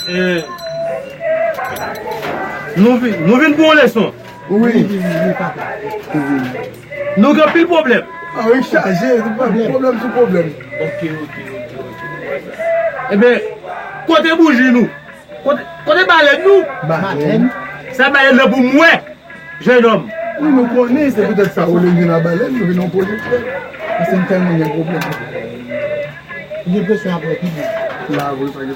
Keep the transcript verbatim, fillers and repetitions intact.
Eh, nou vin, nou vin pou yon leson. Wi. Nou gen pil pwoblèm. Ah wi, chaje, pwoblèm sou pwoblèm. Ok, ok, ok, ok. Ebyen, kote bouji nou? Kote, kote balèn nou? Balèn. Sa balèn nan pou mwen. Jennonm. Wi, nou konnen, se poutèt sa ou vle vin a balèn, nou vin an pwojè. Paske n tèlman gen pwoblèm. Ou gen presyon apre pi byen. La, wi, pa gen